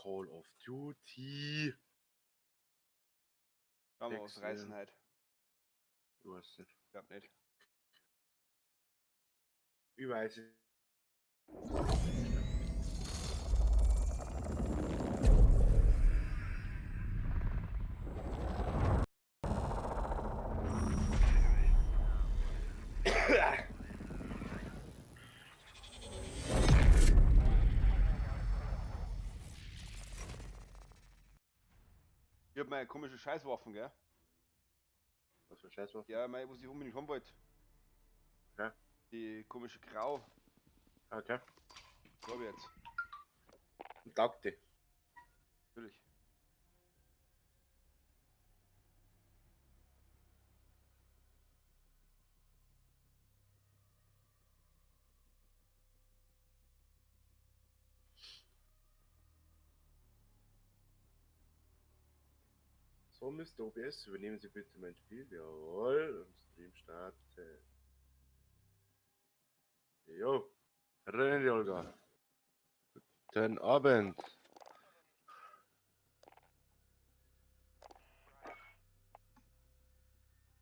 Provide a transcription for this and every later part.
Call of Duty. Schauen wir, was reißen heute. Ich weiß nicht. Ich glaub nicht. Ich weiß es. Ich hab meine komische Scheißwaffen, gell? Was für Scheißwaffen? Ja, meine, was ich unbedingt haben wollte. Ja. Die komische Grau. Okay. Hab ich jetzt. Und taugt die. Natürlich. So, Mr. OBS, übernehmen Sie bitte mein Spiel. Jawohl, und Stream starten. Jo, rennen die Olga. Guten Abend.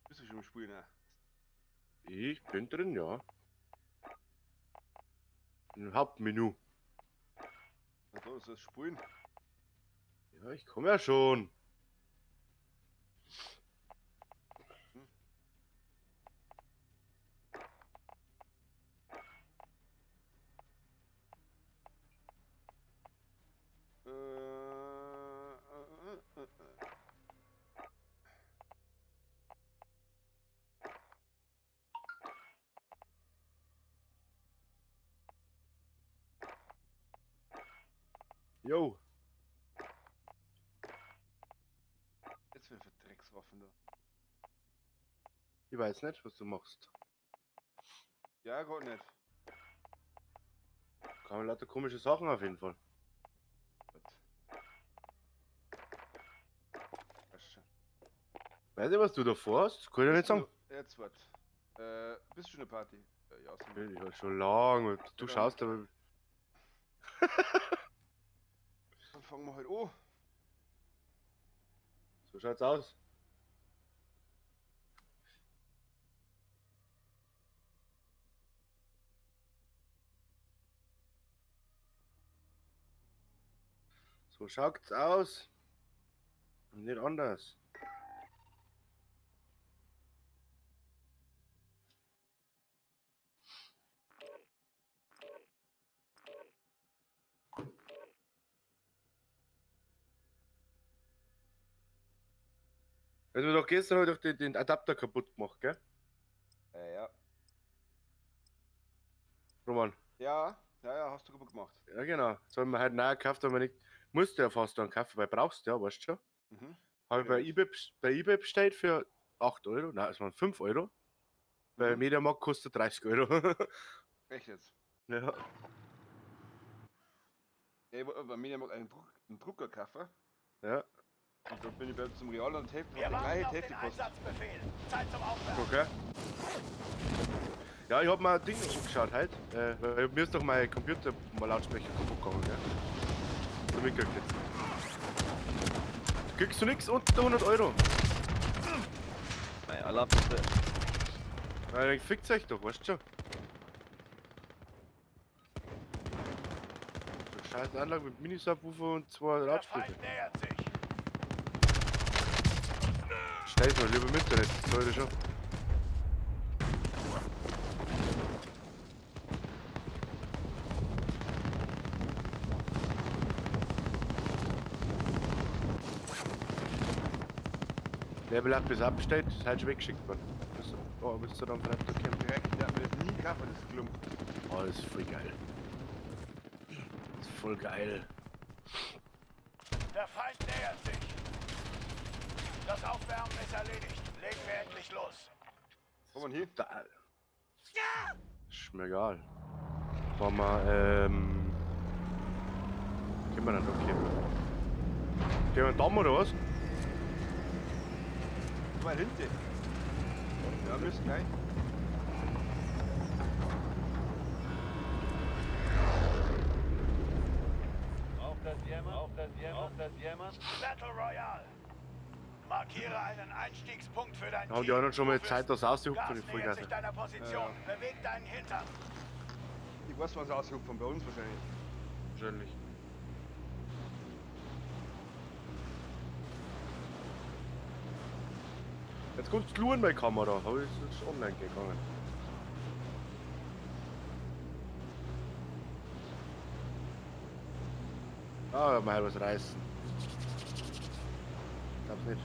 Bist du schon im Spiel, ne? Ich bin drin, ja. Im Hauptmenü. Na so, ist das Spulen. Ja, ich komme ja schon. Jo. Jetzt für Dreckswaffen da. Ich weiß nicht, was du machst. Ja, gar nicht. Kamen lauter komische Sachen auf jeden Fall. Gut. Passt schon. Weiß ich, was du davor hast? Das kann ich ja nicht sagen. Jetzt wart. Bist du schon eine Party? Ja, sind wir. Ja, schon lange. Du Ja, schaust aber. Dann fangen wir halt an. So schaut's aus. So schaut's aus. Und nicht anders. Also doch gestern hab ich doch den Adapter kaputt gemacht, gell? Ja. Roman. Ja, ja, ja, hast du kaputt gemacht. Ja, genau. Jetzt haben wir halt neu gekauft, aber nicht. Musst du ja fast dann kaufen, weil brauchst du ja, weißt du schon. Mhm. Habe ich bei eBay bestellt für 8 Euro. Nein, es waren 5 Euro. Bei Mediamarkt kostet 30 Euro. Echt jetzt? Ja. Ja, ich wollte bei Mediamarkt einen Drucker kaufen. Ja. Und dann bin ich bei zum Real und Hälfte Wir hat die warten gleiche auf den Hälfte gekostet. Einsatzbefehl. Zeit zum Aufwärmen. Okay. Ja, ich hab mir ein Ding angeschaut heute. Weil mir ist doch mein Computer mal Lautsprecher kaputt gegangen, gell? So mitgekriegt jetzt. Kriegst du nix unter 100 Euro? Mein allerbitte. Na, dann fickt euch doch, weißt du schon. So scheiß Anlage mit Mini-Subwoofer und 2 Der Lautsprecher. Feind nähert sich. Stell's mal lieber mit, das sollte schon. Der Belag bis abbestellt, ist halt schon weggeschickt worden. Bist du dann Freitag kommen? Direkt, der hat mir das nie gekauft, das Klump. Oh, das ist voll geil. Das ist voll geil. Der Feind nähert sich. Das Aufwärmen ist erledigt. Legen wir endlich los. Komm mal hier. Da. Ist mir egal. Wollen wir, gehen wir dann okay. Gehen wir Damm oder was? Mal hinten. Ja, müssen gleich. Braucht das jemand? das jemand? Das jemand? Battle Royale. Markiere einen Einstiegspunkt für dein Da haben die Team. anderen schon mal Du Zeit, wirst dass auszuhupfen, Gas die nähert Vollgasse. sich deiner Position. Beweg deinen Hintern. Ich weiß, was sie aushupfen, bei uns wahrscheinlich. Wahrscheinlich. Jetzt kommt Luren bei Kamera, habe ich jetzt online gegangen. Ah, mal was reißen. Glaub's nicht.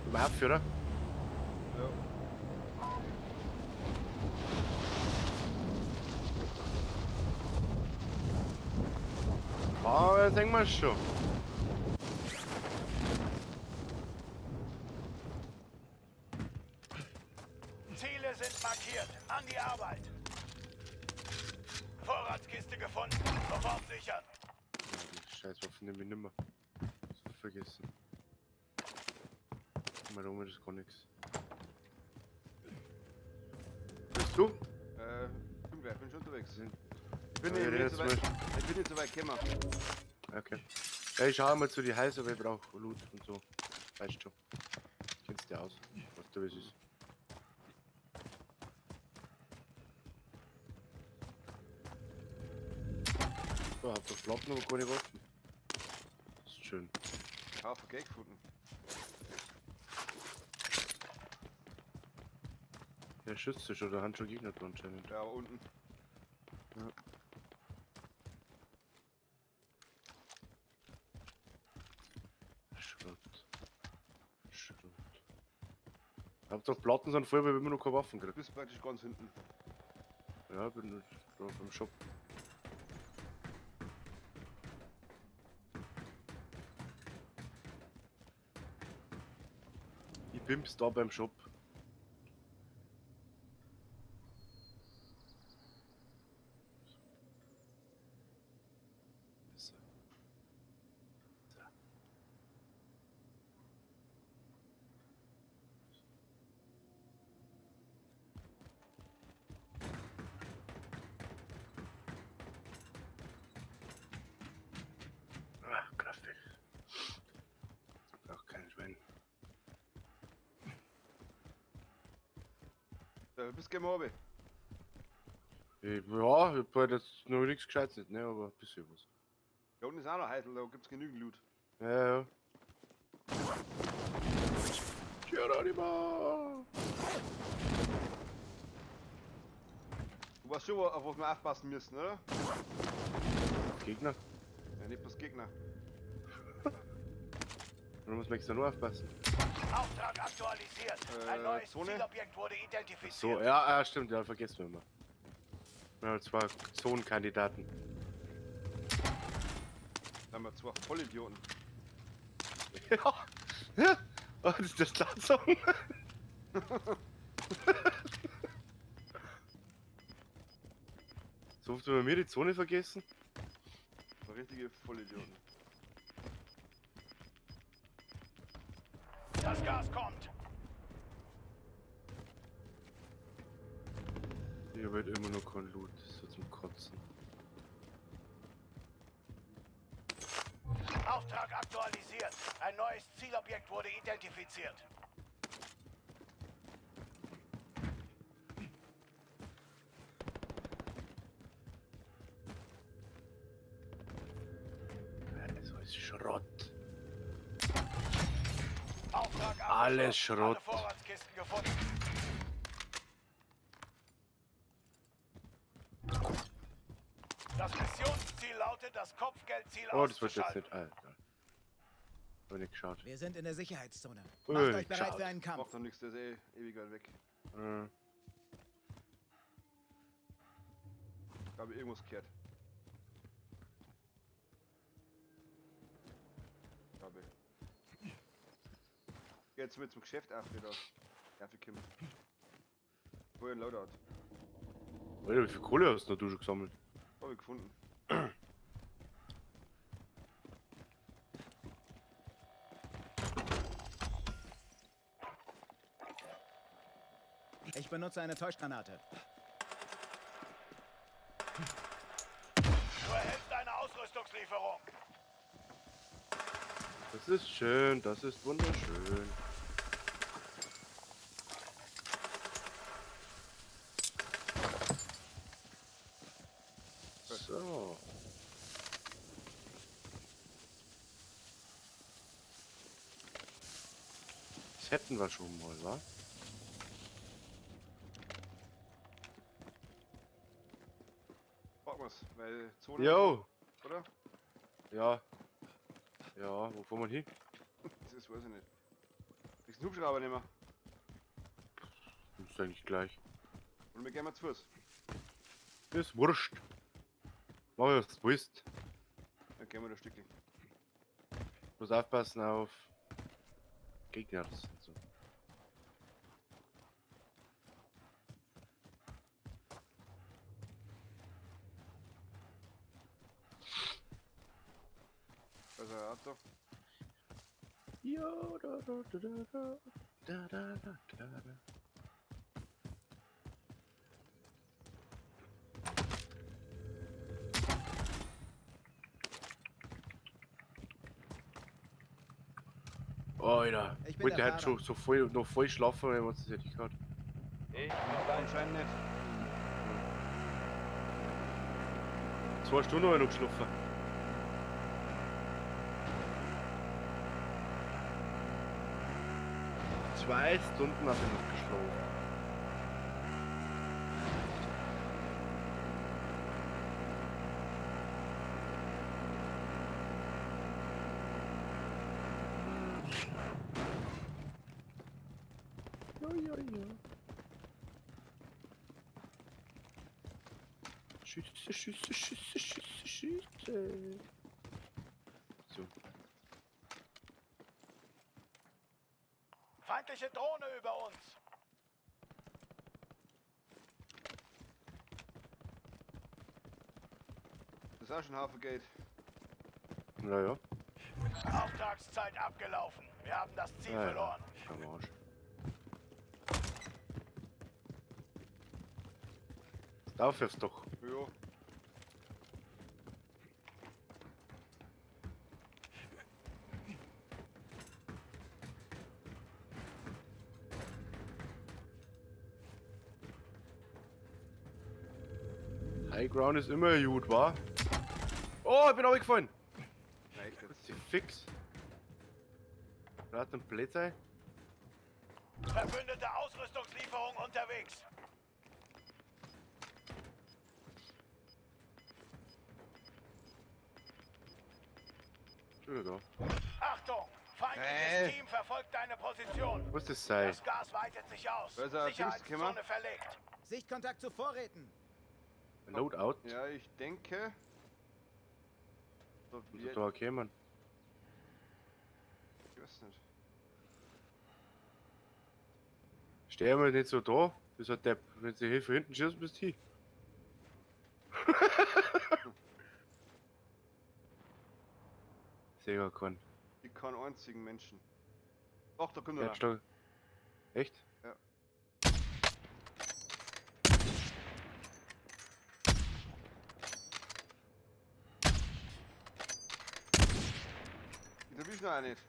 Überhaupt, oder? Ja. Ah, jetzt sehen wir schon. Ziele sind markiert. An die Arbeit. Vorratskiste gefunden. Sofort sichern. Ja, die Scheißwaffen nehme ich nimmer. Das vergessen. Mal rum ist gar nichts. Bist du? Bin gleich, bin schon unterwegs. Sind- Ich bin, Ja, nicht, wir nicht so reden weit, ich bin nicht so weit gekommen. Okay. Ja, ich schaue mal zu die Häuser, weil ich brauche Loot und so. Weißt schon. Kennst du aus, was du es ist. So, hab doch Platten, aber keine Waffen. Das ist schön. Haufen Geld gefunden. Der schützt sich schon, da haben schon Gegner drin anscheinend. Ja, aber unten. Ja. Schrott. Schrott. Hab doch Platten sind voll, weil wir immer noch keine Waffen Du kriegen. bist praktisch ganz hinten. Ja, bin da beim Shop. Ich pimps da beim Shop. So. So. Ah, Grafik. Braucht kein Schwein. Da bist du runter. Ich, ja, ich hab halt jetzt noch nichts Gescheites nicht, ne, aber ein bisschen was. Da unten ist auch noch Heisel, da gibt's genügend Loot. Ja, ja. Geronimo! Du weißt schon, auf was wir aufpassen müssen, oder? Gegner? Ja, nicht bloß Gegner. Warum muss man extra nur aufpassen? Auftrag aktualisiert. Ein neues Zone? Zielobjekt wurde identifiziert. So, ja, ja, stimmt, ja, vergessen wir immer. Wir haben zwei Zonenkandidaten. Da haben wir zwei Vollidioten. Ja. Ja. Oh, das ist das laut sagen. So oft haben wir mir die Zone vergessen. So richtige Vollidioten. Das Gas kommt. Ich hab halt immer noch keinen Loot, das ist so zum Kotzen. Auftrag aktualisiert. Ein neues Zielobjekt wurde identifiziert. Also ist Schrott. Auftrag Alles abgeschlossen. Schrott. Alle Vorratskisten gefunden. Das Missionsziel lautet, das Kopfgeldziel Oh, das wird jetzt auszuschalten. nicht. Alter. Hab ich nicht geschaut. Wir sind in der Sicherheitszone. Ui, Macht euch bereit geschaut. für einen Kampf. Macht doch nichts, der ist eh ewig weit weg. Ich habe irgendwas gehört. Glaube ich. Geh jetzt mit zum Geschäft auf wieder. Ja, für Kim. Wo ein Loadout. Alter, wie viel Kohle hast du schon gesammelt? Hab ich gefunden. Ich benutze eine Täuschgranate. Du erhältst eine Ausrüstungslieferung. Das ist schön, das ist wunderschön. So. Das hätten wir schon mal, wa? Packen wir's, weil Zone. Jo! Oder? Ja. Ja, wo fahren wir hin? Das weiß ich nicht. Kriegst einen Hubschrauber nicht mehr. Ist eigentlich gleich. Und wir gehen mal zu Fuß. Ist wurscht. Mach was du willst. Dann gehen wir da ein Stückchen. Bloß aufpassen auf Gegner und so. Da ist ein Auto. Jo, da, da, da, da, da, da, da, da, da. Alter, Ich bin wollte der halt schon Fahrer. so voll, noch voll schlafen, wenn man das hätte ich gehabt. Ich bin dein Anscheinend nicht. 2 Stunden habe ich noch geschlafen. Zwei Stunden habe ich noch geschlafen. Ja, ja, ja. Schüsse, Schüsse, Schüsse, Schüsse, Schüsse. So. Feindliche Drohne über uns. Das ist auch schon Haufen Geld. Naja. Auftragszeit abgelaufen. Wir haben das Ziel Ja, ja. verloren. Am Arsch. Lauf jetzt doch. Jo. High Ground ist immer gut, wa? Oh, ich bin runtergefallen. Nein, echt jetzt. Ist die fix. Rat und Blätter. Verbündete Ausrüstungslieferung unterwegs. Entschuldigung. Achtung! Feindliches Hey. Team verfolgt deine Position. Wo ist das sei? Das Gas weitet sich aus. Da ist er, Sicherheitszone verlegt. Sichtkontakt zu Vorräten. Loadout? Ja, ich denke. Da Muss wird, da kommen. ich weiß nicht. Steh mal nicht so da. Das ist ein Depp. Wenn sie Hilfe hinten schießt, bist du hin. Sehe gar keinen. Ich keinen einzigen Menschen. Doch, da kommt Der einer. hat stark- Echt? Ja. Ich erwische noch einen nicht.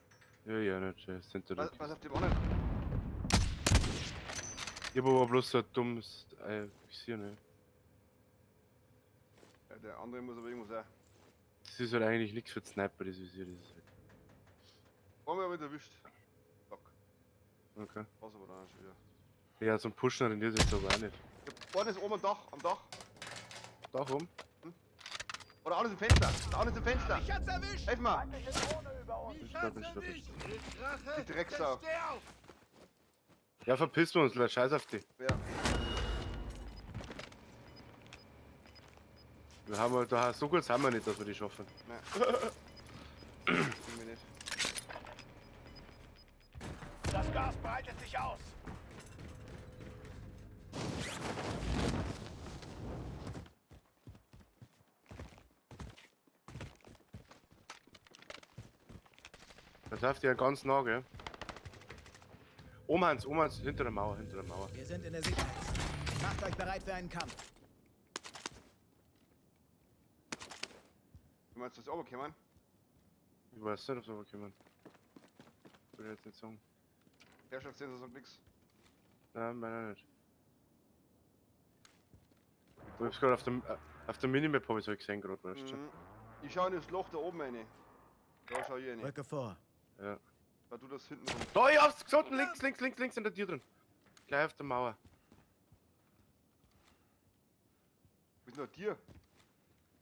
Ja, ja, nicht. Das sind da Was, nicht. was auf dem anderen? Ich hab aber bloß so ein dummes Visier, ne? Ja, der andere muss aber irgendwo sein. Das ist halt eigentlich nichts für den Sniper, das Visier. Das ist halt. Einmal hab ich erwischt. Fuck. Okay. Was aber dann schon wieder. Ja, zum Pushen rendiert sich aber auch nicht. Ja, einer ist oben am Dach, am Dach. Da rum? Oder alles im Fenster. Da alles im Fenster. Mich hat's erwischt! Helf mal. Feindliche Drohne über uns. Ich glaub, ich glaub, ich. Die Drecksau. Ja, verpissen wir uns, Leute. Scheiß auf die. Ja. Wir haben halt, da, so kurz haben wir nicht, dass wir die schaffen. Nein. Irgendwie nicht. Das Gas breitet sich aus. Das läuft ja ganz nah, gell? Oben Hans, oben Hans, hinter der Mauer, hinter der Mauer. Wir sind in der Sicherheit. Macht euch bereit für einen Kampf. Du meinst, das runterkommen? Ich weiß nicht, ob sie runterkommen. Würde ich jetzt nicht sagen. Herrschaftssensor sagt nix. Nein, meiner nicht. Du hab's gerade auf der Minimap hab ich's halt gesehen gerade, weißt du? Mhm. Ich schau in das Loch da oben rein. Da schau ich rein. Rücke vor. Ja. Da du das hinten rum. Da, ich hab's gefunden! Links, links, links, links in der Tür drin. Gleich auf der Mauer. Wo ist denn der Tier?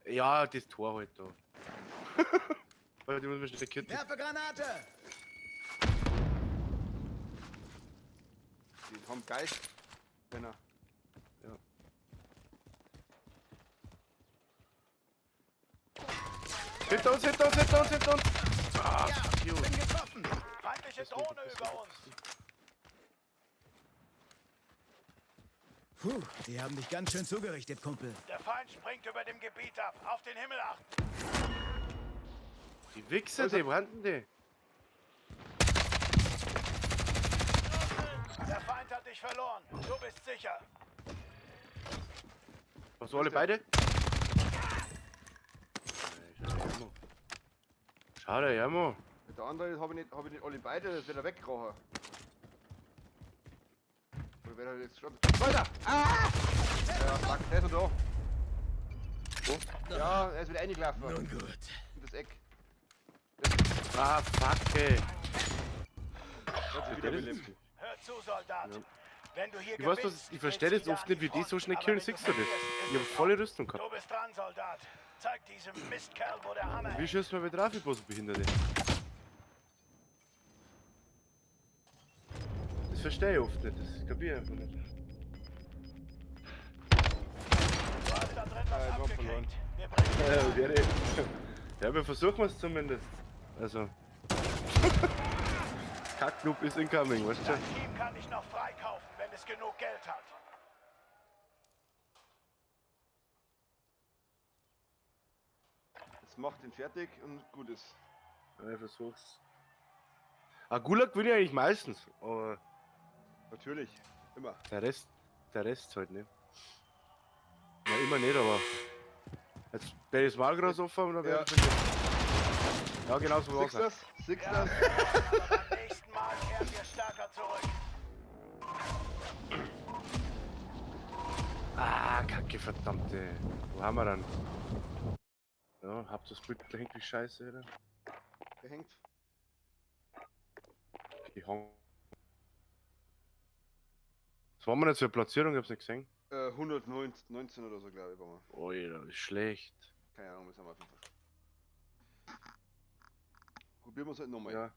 Ja, das Tor halt da. Weil die muss man schnell kitten. Werfe Granate! Die haben Geist. Penner. Ja. Hinter uns, hinter uns, hinter uns, hinter uns! Ah, Ja, fuck you. bin getroffen. Feindliche Drohne über uns. Puh, die haben dich ganz schön zugerichtet, Kumpel. Der Feind springt über dem Gebiet ab. Auf den Himmel achten. Die Wichser, die, wo haben denn die? Der Feind hat dich verloren. Du bist sicher. Was, alle beide? Schade, Jammo. Der andere habe ich nicht alle beide, das wird er weggerochen. Oder wer hat jetzt schon. Weiter! Ah! Ja, fuck, der ist noch da. Wo? Ja, er ist wieder reingelaufen. Nun gut. In das Eck. Ah, fuck, ey. Er hat sich Der ist wiederbelebt. Hör zu, Soldat. Ja. Wenn du hier Ich weiß, gewinnst, was, ich verstehe das trittst oft nicht, wie die wieder so schnell an die killen, Front. siehst du das? Aber wenn Ich hab du verlierst, volle ist es Rüstung gehabt. Du bist dran, Soldat. Zeig diesem Mistkerl, wo der Hammer Wie hängt. schießt man mit drauf, ich bloß Behinderte? Das verstehe ich oft nicht, das kapiere ich einfach nicht. Du hast da drin was Ja, ich hab verloren. abgekriegt. Wir bringen Ja, wäre ja, wir versuchen es zumindest. Also. Kackclub ist incoming, weißt du? Dein Team kann dich noch freikaufen, wenn es genug Geld hat. Jetzt macht ihn fertig und gut ist. Ja, ich versuch's. Ah, Gulag gewinne ich eigentlich meistens, aber Natürlich. Immer. der Rest halt nicht. Ja, immer nicht, aber. Jetzt der ist Malgras offen und dann Ja. werde ich verlieren. Ja, genau so war's. Siehst du das? Siehst du das? Aber beim nächsten Mal kehren wir stärker zurück. Ah, Kacke, verdammte. Wo haben wir dann? Ja, hab das Bild da hängt wie Scheiße, oder? Der hängt. Die Hong. Was war wir denn für eine Platzierung? Ich hab's nicht gesehen. 119 oder so, glaube ich, waren wir. Oh, das ist schlecht. Keine Ahnung, was haben wir auf jeden Fall. Probieren wir es halt nochmal. Ja.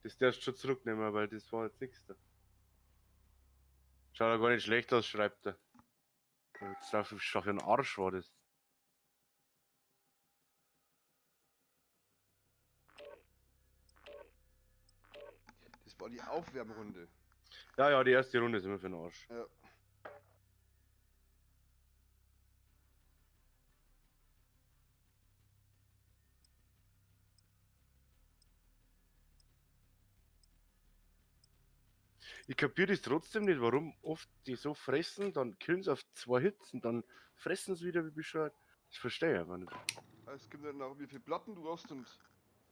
Das darfst du schon zurücknehmen, weil das war jetzt nichts da. Schaut ja gar nicht schlecht aus, schreibt er. Jetzt darf ich schon für einen Arsch war das. Das war die Aufwärmrunde. Ja, ja, die erste Runde ist immer für den Arsch. Ja. Ich kapiere das trotzdem nicht, warum oft die so fressen, dann killen sie auf zwei Hits und dann fressen sie wieder wie bescheuert. Das verstehe ich einfach nicht. Es gibt dann noch, wie viele Platten du hast und.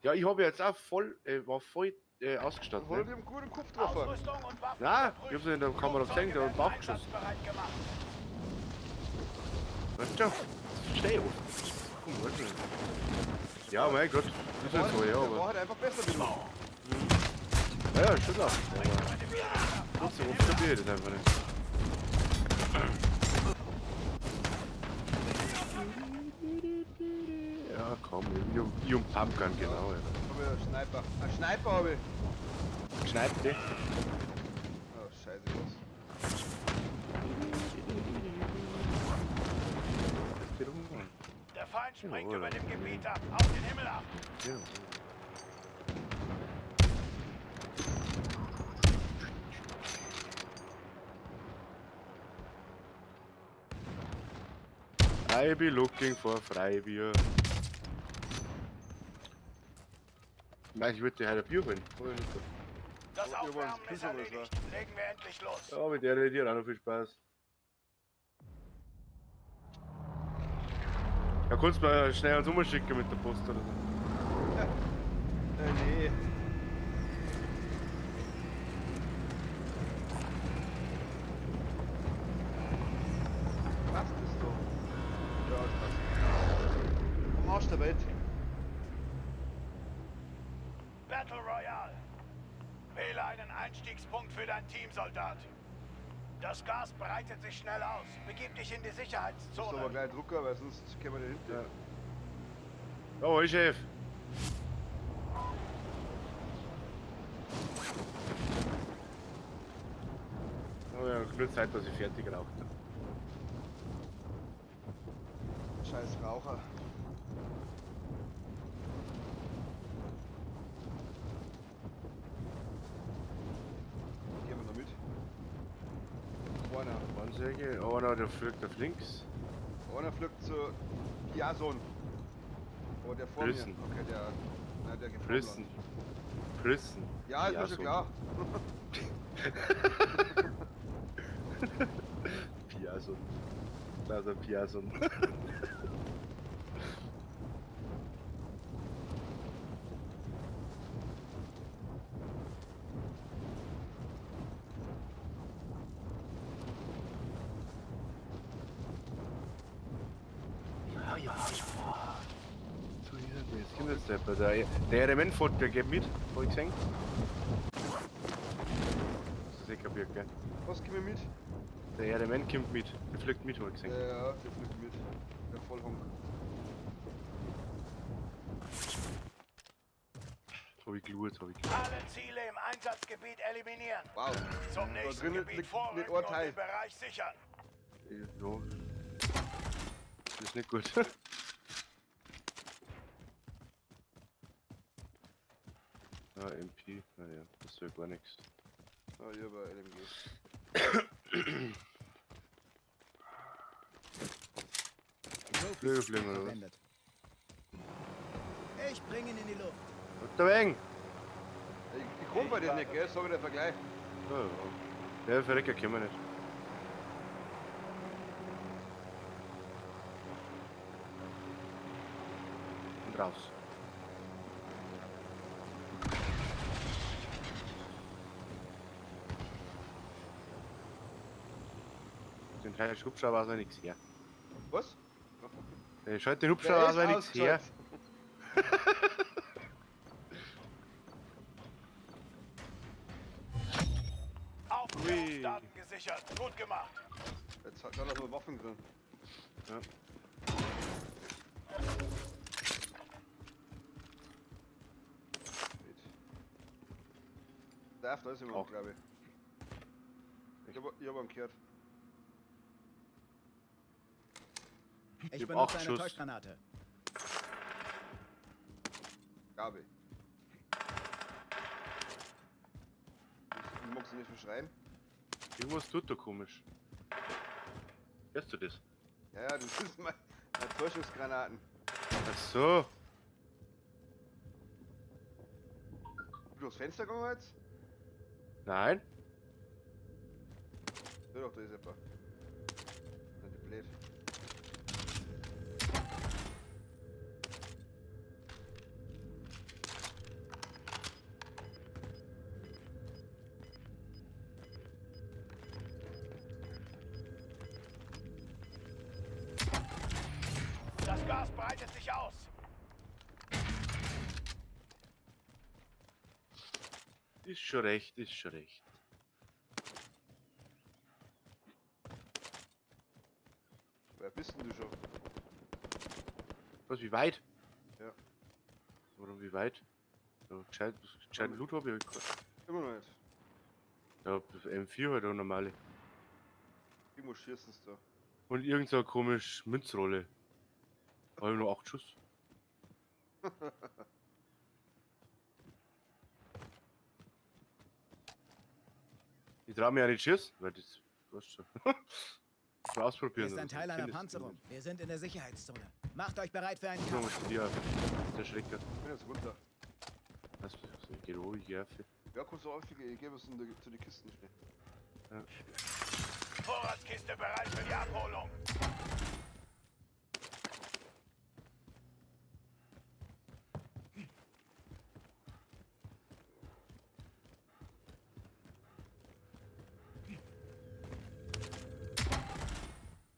Ja, ich habe jetzt auch voll, war voll ausgestattet. Hol Ne? dir einen guten Kopf drauf. Ausrüstung und Waffen Nein, überprüfen. ich hab's in der Kamera gesehen, der hat Flugzeuge Bauch werden geschossen. einsatzbereit gemacht. Weißt du? Das verstehe ich oft nicht. Komm, weiß ich nicht. Ja, mein Gott, ist halt so, ja, Der war aber. halt einfach besser wie du. Ja, ja, schon klar. Aber trotzdem, oft kapiere ich das einfach nicht. Ja, komm, Jung Pumpgun, genau. Ja. Hab ich einen Sniper. Ein Sniper habe ich. Schneidet die. Oh, scheiße, was. Das geht um. Der Feind springt Jawohl. über dem Gebiet ab. Auf den Himmel achten. Ja. I be looking for Freibier. Nein, ich würde dir heute ein Bier holen. Hol ich nicht so. Das Aber ihr wollt Aufwärmen ist küssen, oder was erledigt. Legen wir endlich los. Ja, mit der hätte ich auch noch viel Spaß. Ja, kannst du mal schnell ans Umschicken mit der Post oder so. Nee. Passt das doch? Ja, das passt. Am Arsch der Welt. Battle Royale. Wähle einen Einstiegspunkt für dein Team, Soldat. Das Gas breitet sich schnell aus. Begib dich in die Muss aber Sicherheitszone. gleich Drucker, weil sonst können wir nicht hinten. Ja. Oh, hoi, Chef. Oh ja, nur Zeit, dass ich fertig geraucht habe. Scheiß Raucher. Gehen wir da mit? Einer. Ansäge, einer, der fliegt auf links. Einer fliegt zu Piason. Oh, der vor Flüssen. mir. Okay, der. Nein, der geht vor Flüssen. mir. Flüssen. Ja, ist mir schon Piason. klar. Piason. Da ist ein Piason. Ja, ja, ja. So ist es. Jetzt kommt jetzt der. Der RMN-Fort, der geht mit, hab ich gesehen. Hast du das eh kapiert, gell? Was kommen wir mit? Der RMN kommt mit, der fliegt mit, hab ich gesehen. Ja, ja, der fliegt mit. Der Vollhonk. Hab ich geschaut, hab ich geschaut. Alle Ziele im Einsatzgebiet eliminieren. Wow. Zum nächsten drin Gebiet liegt vorrücken nicht und ein Teil. den Bereich sichern. Ja. Das ist nicht gut. Ah, MP, naja, das ist ja gar nichts. Ah, hier bei LMG. Flügel fliegen oder was? Verwendet. Ich bringe ihn in die Luft. Der Weng! Ich komm bei dir nicht, gell? Sag ich dir Vergleich. Ja, ja. Der Verrecker können wir nicht. Und raus. Den Teil Hubschrauber ist noch nichts her. Was? Schalt den Hubschrauber Der ist ist nichts her. ausgeschaltet. Aufklärungsdaten gesichert. Gut gemacht. Jetzt hat er noch Waffen drin. Ja. Darf, da ist jemand, Auch. glaube ich. Ich hab einen gehört. Ich hab benutze acht eine Schuss. Täuschgranate. Glaube ich. Ich mag sie nicht verschreien. Irgendwas tut da komisch. Hörst du das? Ja, ja, das ist meine Täuschungsgranaten. Ach so. Bist du durchs Fenster gegangen jetzt? Nein. Ja doch, da ist jemand. Nein, die blöd. Das Gas breitet sich aus. Ist schon recht, ist schon recht. Wer bist denn du schon? Was, wie weit? Ja. Warum wie weit? Ja, gescheiten Loot hab ich halt Immer noch nicht. Ja, M4 halt auch normale. Irgendwo schießen sie da. Und irgend so eine komische Münzrolle. Hab ich nur 8 Schuss. Ich trau mir ja nicht schießen, weil das. Weißt du. Mal ausprobieren. Hier ist ein oder so. Teil Ich einer kenn das Panzerung. nicht. Wir sind in der Sicherheitszone. Macht euch bereit für einen So, Kampf. was ist dir? Der Schrecker. Ich bin jetzt runter. Was geht ruhig, ja. Ja, kommst du auf, ich gebe es zu den Kisten schnell. Ja. Vorratskiste bereit für die Abholung.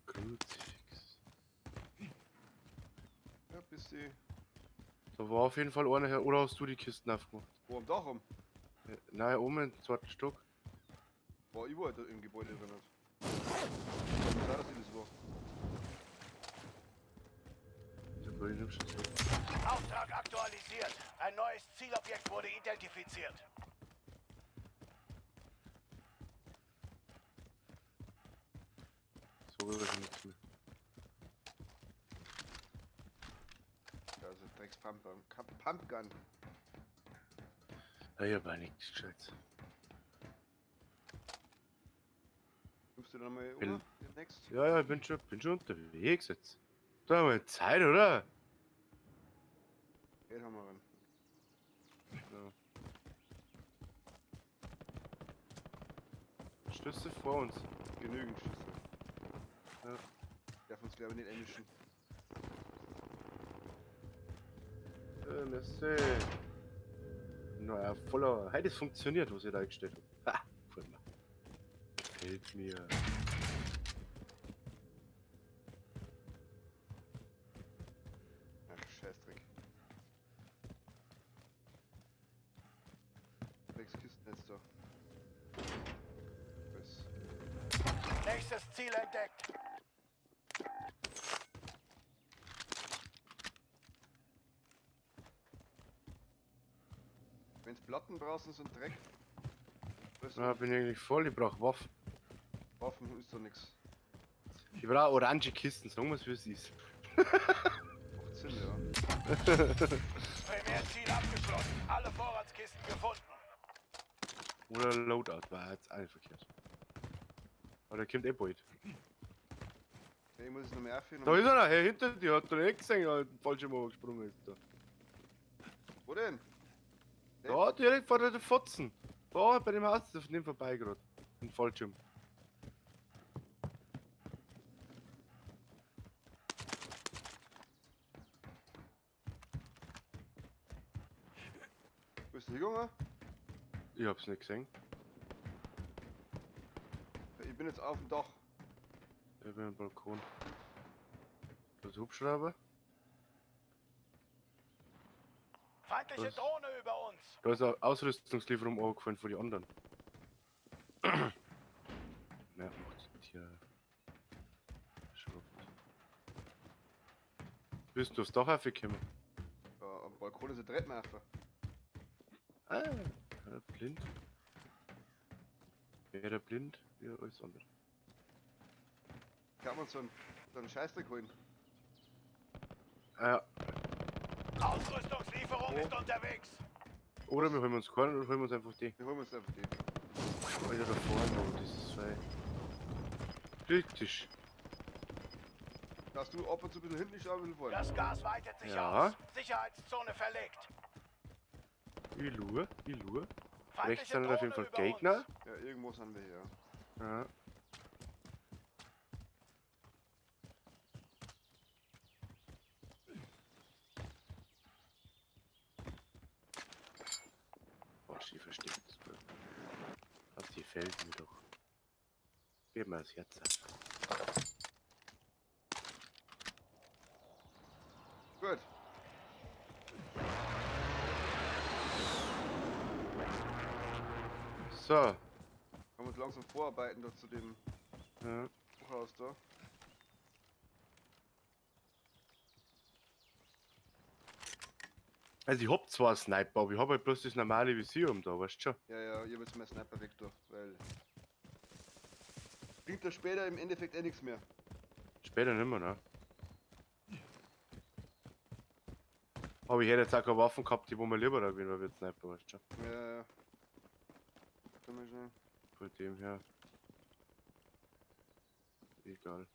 Kruzifix. Ja, bis die. Da war auf jeden Fall einer her. Oder hast du die Kisten aufgemacht? Wo am Dach rum? Ja, nein, oben im zweiten Stock. War überall da im Gebäude drin. Kann sein, dass ich das war. Der Böllen nimmst du so. Auftrag aktualisiert. Ein neues Zielobjekt wurde identifiziert. So will ich nichts mehr. Ja, also Drecks Pumpgun. Pumpgun. Ja, ich hab auch nichts Gescheites. Nimmst du dann mal Bin- um demnächst? Ja, ja, ich bin schon unterwegs jetzt. Da haben wir Zeit, oder? Geld haben wir ran. Ja. Schlüssel vor uns. Genügend Schüsse. Ja. Darf uns glaube ich nicht einmischen. Merci. Na, voller. Hey, das funktioniert, was ihr da eingestellt habt. Ha, voll mal. Gefällt mir. Ach, Scheißdreck. 6 Kisten jetzt da. Was? Nächstes Ziel entdeckt. Wenn's Platten draußen sind, Dreck. Was Na, bin ich eigentlich voll, ich brauch Waffen. Waffen ist doch nix. Ich brauch orange Kisten, sagen wir's wie es ist. Macht Sinn, ja. Primärziel abgeschlossen. Alle Vorratskisten gefunden. Oder Loadout, war jetzt auch nicht verkehrt. Aber der kommt eh bald. Ja, ich muss es noch mehr aufhören. Da ist einer, hey, hinter dir, hat der nicht gesehen, der Fallschirm gesprungen ist da. Wo denn? Da, direkt vor der Fotzen. Da, bei dem Haus, auf dem vorbei gerade. Ein Fallschirm. Wo bist du hingegangen? Ich hab's nicht gesehen. Ich bin jetzt auf dem Dach. Ich bin am Balkon. Da ist Hubschrauber. Feindliche Was? Drohne über uns. Da ist eine Ausrüstungslieferung angefallen von den anderen. Ja, macht hier. Schrott. Bist du aufs Dach aufgekommen? Ja, am Balkon ist ein Treppen auf. Ah, ja, blind. Wäre blind, wie alles andere. Kann man so einen Scheißdreck holen? Ah, ja. Ausrüstungslieferung Oh. ist unterwegs. Oder wir holen uns keinen oder holen wir uns einfach die. Wir holen uns einfach die. Alter, da vorne, oh, das ist frei. Kritisch. Darfst du ab und zu ein bisschen hinten, ich schau ein bisschen vorne. Das Gas weitet sich Ja. aus. Sicherheitszone verlegt. Ich lue, ich lue. Feindliche Rechts sind auf jeden Drohne Fall über Gegner. uns. Ja, irgendwo sind wir hier. Ja. Boah, die versteckt. Das gefällt mir doch. Gib mir das Herz ab. Gut. So. Können wir uns langsam vorarbeiten da zu dem Ja. Hochhaus da. Also ich hab zwar einen Sniper, aber ich hab halt bloß das normale Visier um da, weißt du schon. Ja, ja, ich hab jetzt mein Sniper weg da, weil. Bringt das später im Endeffekt eh nichts mehr. Später nicht mehr, ne? Aber ich hätte jetzt auch keine Waffen gehabt, die wo mir lieber da gewesen wäre, wie Sniper, weißt du schon. Ja, ja. Komm mal schnell. Von dem her. Egal.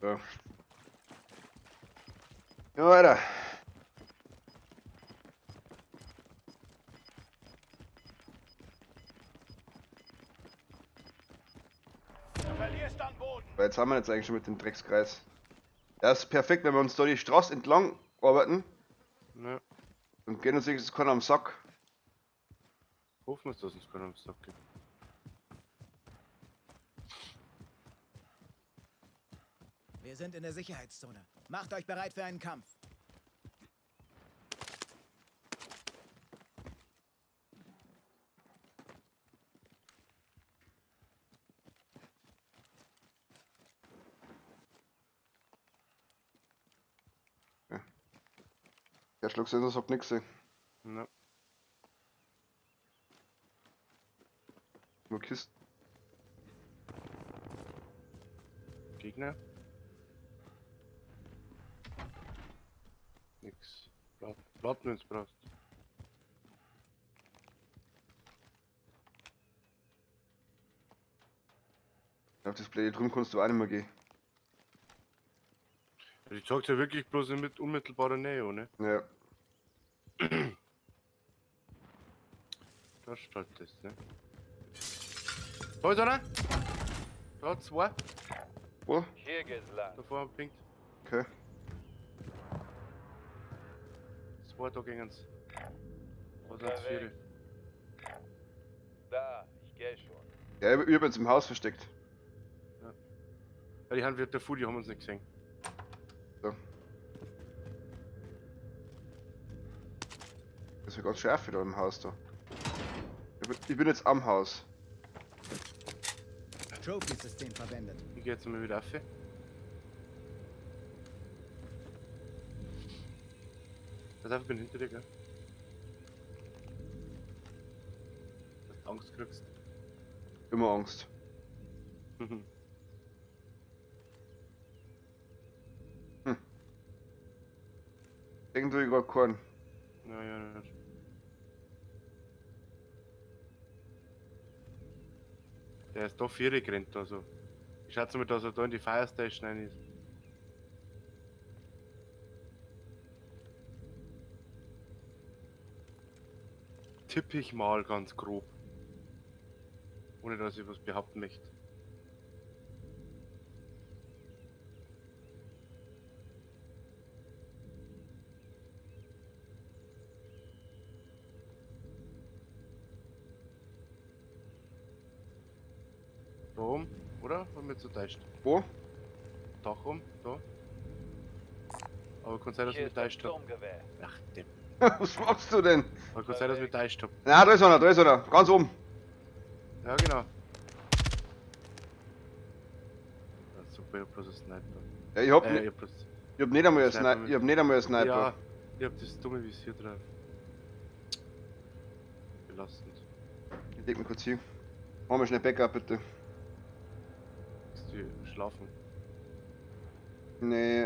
So. Ja, weiter. Weil jetzt haben wir jetzt eigentlich schon mit dem Dreckskreis. Das ist perfekt, wenn wir uns da die Straße entlang arbeiten. Ja. Und gehen uns wenigstens keiner am Sack. Hoffen wir, dass uns keiner am Sack geht. Wir sind in der Sicherheitszone. Macht euch bereit für einen Kampf. Der Schlucksensor sagt nix. Ey. Ja. Nur Kisten. Gegner. Nix. Platten, wenn's brauchst. Auf das blöde drüben kannst du auch nicht mehr gehen. Ja, die zeigt ja wirklich bloß in mit unmittelbarer Nähe, ne? Ja. Das ist halt das, ne? Da ist einer! Da, zwei. Wo? Hier geht's lang. Da vorne blinkt. Okay. Zwei da gingen's. Da sind vier. Da, ich geh schon. Ja, ich hab jetzt im Haus versteckt. Ja. Ja, die haben wir der Fu, die haben uns nicht gesehen. So. Das ist ja ganz scharf wieder im Haus da. Ich bin jetzt am Haus. Trophy-System verwendet. Ich geh jetzt mal wieder auf. Pass auf, ich bin hinter dir, gell? Dass du Angst kriegst. Immer Angst. Hm. Irgendwie gerade keinen. Ja, ja, ja. Der ist doch vier gerannt, also. Ich schätze mal, dass er da in die Fire Station rein ist. Tippe ich mal ganz grob. Ohne dass ich was behaupten möchte. Da oben, oder? Haben wir zu täuscht? Wo? Dach oben, da. Aber kann sein, dass ich Hier mich ist das täuscht hab. Sturmgewehr. Ach, Depp. Was machst du denn? Aber kann sein, dass ich mich täuscht hab. Na, da ist einer, da ist einer. Ganz oben. Ja, genau. Ja, super, ich hab bloß einen Sniper. Ja, ich hab, Ich hab bloß ich hab nicht einmal einen Sniper Sniper. Ich hab nicht einmal einen Sniper. Ja, ich hab das dumme Visier drauf. Belastend. Ich leg mich kurz hin. Machen wir schnell Backup, bitte. Ist die schlafen? Nee,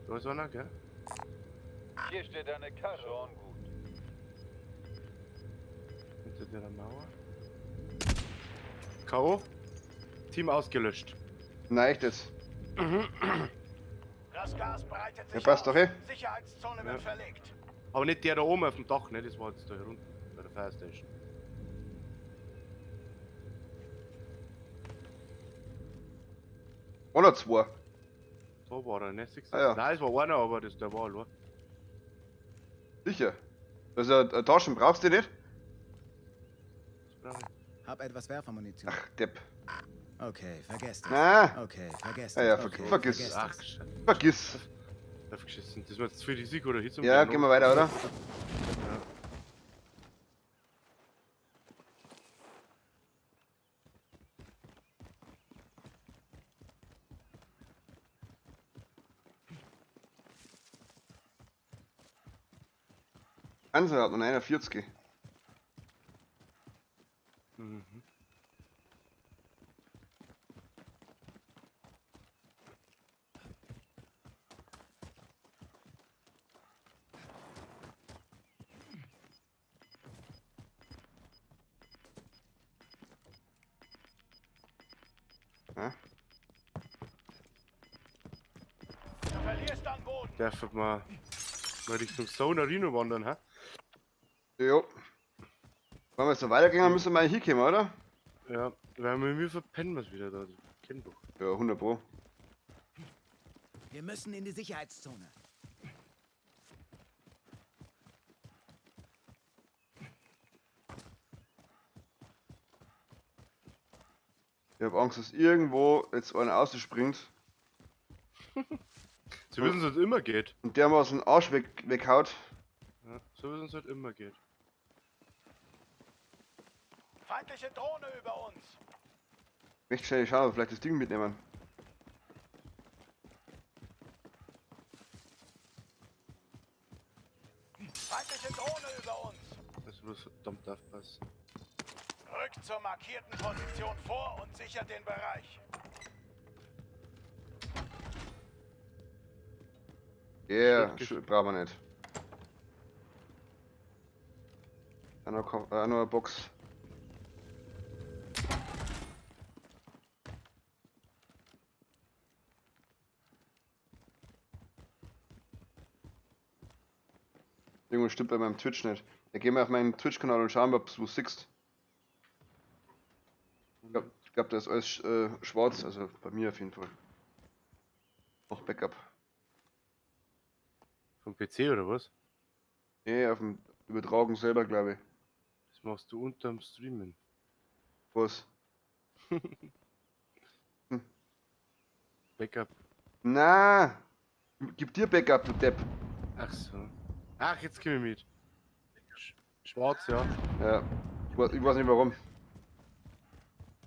Da ist einer, gell? Hier steht eine Karre. Schon gut. Hinter der Mauer. K.O. Team ausgelöscht. Nein, echt jetzt. Das Gas breitet sich Ja, passt aus. doch, eh. Sicherheitszone wird Ja. verlegt. Aber nicht der da oben auf dem Dach, ne? Das war jetzt da hier unten bei der Fire Station. Oder zwei. Da war er, ne? Siehst du? Ah, ja. Nein, es war einer, aber das, der war allein. Sicher. Also, Taschen brauchst du nicht? Das brauch ich. Hab etwas Werfermunition. Ach, Depp. Okay, vergesst es. Ah. Okay, vergesst Ah es. ja, Okay, vergiss. vergesst Ach, es. Scheiße. Vergiss. Aufgeschissen. Das war jetzt zu viel Risiko, oder hin Ja, gehen wir weiter, oder? Ja. Hansa hat noch 41. Mhm. Ja? Du verlierst an Boden. Darf man mal Richtung Zone Arena wandern, hä? Jo. Wenn wir jetzt noch weitergehen, müssen wir mal hier kommen, oder? Ja, weil wir verpennen was wieder da. Kenn doch. Ja, 100 Pro. Wir müssen in die Sicherheitszone. Ich hab Angst, dass irgendwo jetzt einer rausspringt. So wie es uns halt immer geht. Und der mal aus dem Arsch weghaut. Ja, so wie es uns halt immer geht. Feindliche Drohne über uns. Recht schnell schauen, ob wir vielleicht das Ding mitnehmen. Feindliche Drohne über uns. Also bloß verdammt aufpassen. Rückt zur markierten Position vor und sichert den Bereich. Yeah, brauchen wir nicht. Noch eine Box. Irgendwas stimmt bei meinem Twitch nicht. Ja, gehen wir auf meinen Twitch-Kanal und schauen, ob du es siehst. Ich glaub, da ist alles schwarz, also bei mir auf jeden Fall. Noch Backup. Vom PC oder was? Nee, auf dem Übertragen selber, glaube ich. Das machst du unterm Streamen. Was? Backup. Na, gib dir Backup, du Depp. Ach so. Ach, jetzt komm ich mit. Schwarz, ja. Ja, ich weiß nicht warum.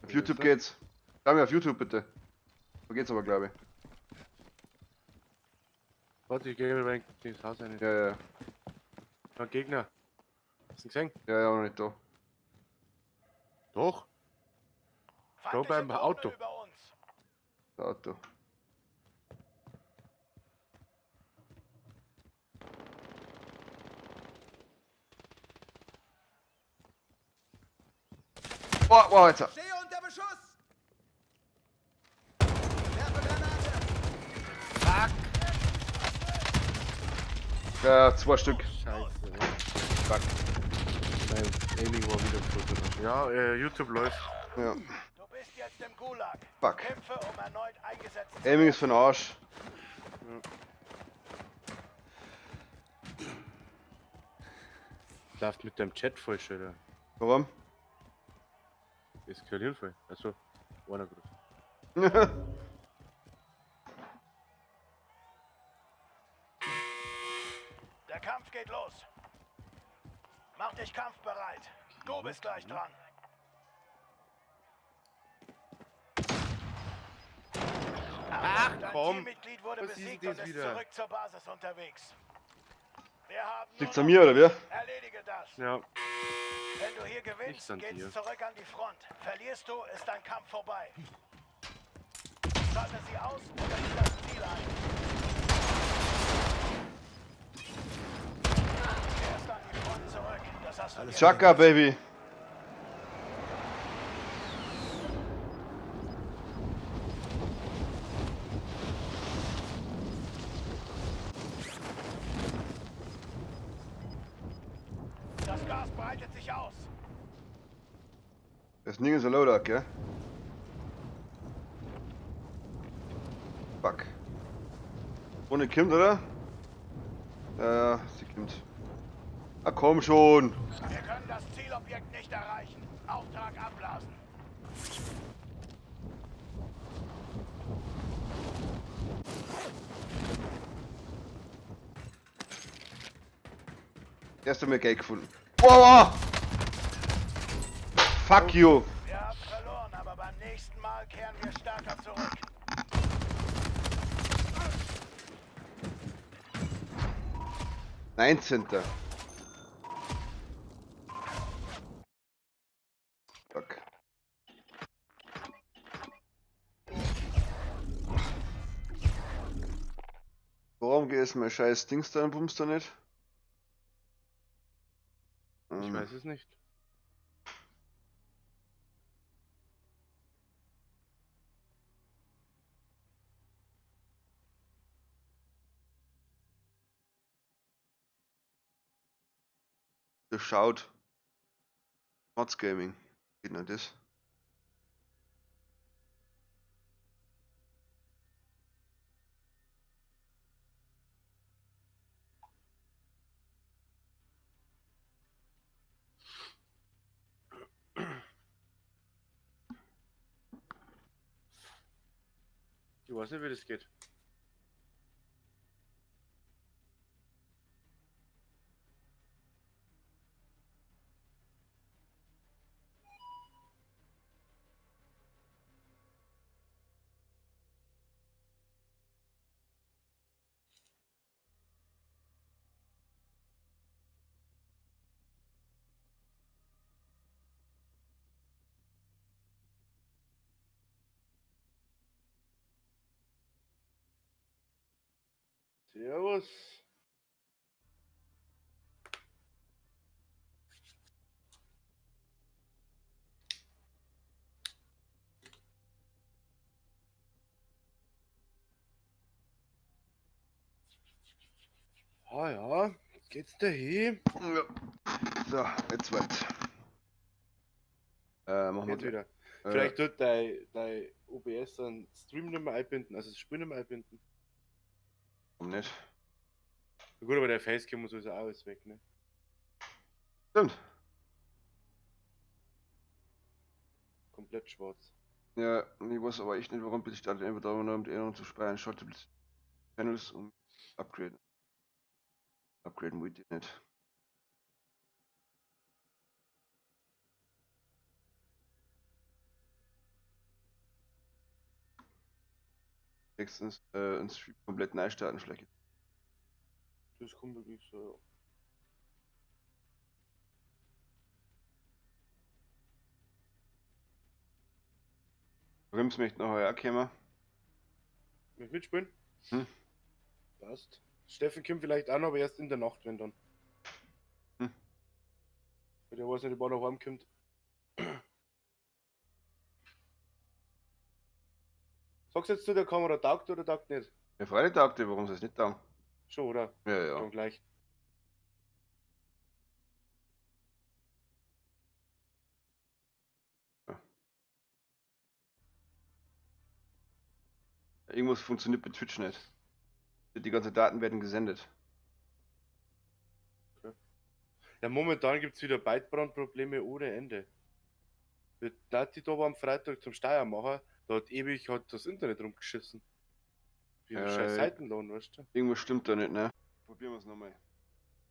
Auf YouTube geht's. Schau mir auf YouTube bitte. Da geht's aber, glaube ich. Warte, ich gehe mal ins Haus rein. Ja, ja. Ein Gegner. Hast du ihn gesehen? Ja, ja, noch nicht da. Doch. Da beim Auto. Das Auto. Oh, wow, jetzt. Stehe unter Beschuss! Werfe Granate! Fuck! Ja, 2 Stück. Scheiße. Fuck. Mein Aiming war wieder tot. Ja, YouTube läuft. Ja. Du bist jetzt im Gulag. Fuck. Kämpfe, um erneut eingesetzt zu Aiming ist für den Arsch. Ja. Läuft mit dem Chat voll schön. Oder? Warum? Eskalieren voll. Also, einer gerade. Der Kampf geht los. Mach dich kampfbereit. Du bist gleich dran. Ach komm! Dein Teammitglied wurde Was ist besiegt denn und das ist wieder? zurück zur Basis unterwegs. Wir haben Liegt's nur an mir noch oder wer? Erledige das. Ja. Wenn du hier gewinnst, an geht's dir. zurück an die Front. Verlierst du, ist dein Kampf vorbei. Schalte sie aus oder nimm das Ziel ein. Kehrst an die Front zurück. Das hast du dir Chaka, Baby! Das Gas breitet sich aus. Das ist nirgends ein Loadout, gell? Fuck. Ohne kommt, oder? Ja, sie kommt. Ah, komm schon! Wir können das Zielobjekt nicht erreichen. Auftrag abblasen. Erst einmal Geld gefunden. Boah! Fuck you! Wir haben verloren, aber beim nächsten Mal kehren wir stärker zurück. 19. Fuck. Warum geht es mein scheiß Dings da und Bums da nicht? Ich weiß es nicht. Das schaut. Mods Gaming. Geht noch das? Ich weiß nicht, wie das geht. Servus. Ah ja, geht's da hin? Ja. So, jetzt weit. Machen wir Geht wieder. Äh, Vielleicht tut dein OBS dann Stream nicht mehr einbinden, also das Spiel nicht mehr einbinden. Warum nicht? Na gut, aber der Facecam muss sowieso auch alles weg, ne? Stimmt. Komplett schwarz. Ja, ich weiß aber echt nicht, warum bitte ich da einfach da um die Erinnerung zu speichern. Schaut Channels und upgraden. Upgraden wollte ich nicht. Nächstens ein Stream komplett neu starten, vielleicht. Das kommt wirklich so, ja. Rims möchte nachher auch kommen. Möchtest mitspielen? Hm. Passt. Steffen kommt vielleicht auch noch, aber erst in der Nacht, wenn dann. Hm. Weil der weiß nicht, ob er noch heimkommt. Sagst du jetzt zu der Kamera, taugt oder taugt nicht? Ja, freilich taugt die, warum soll es nicht taugen? Schon, oder? Ja, ja. Dann gleich. Irgendwas funktioniert bei Twitch nicht. Die ganzen Daten werden gesendet. Okay. Ja, momentan gibt es wieder Bytebrand-Probleme ohne Ende. Die Dati da war am Freitag zum Steiermacher, da hat ewig hat das Internet rumgeschissen. Wie ein scheiß Seitenlohn, weißt du? Irgendwas stimmt da nicht, ne? Probieren wir es nochmal.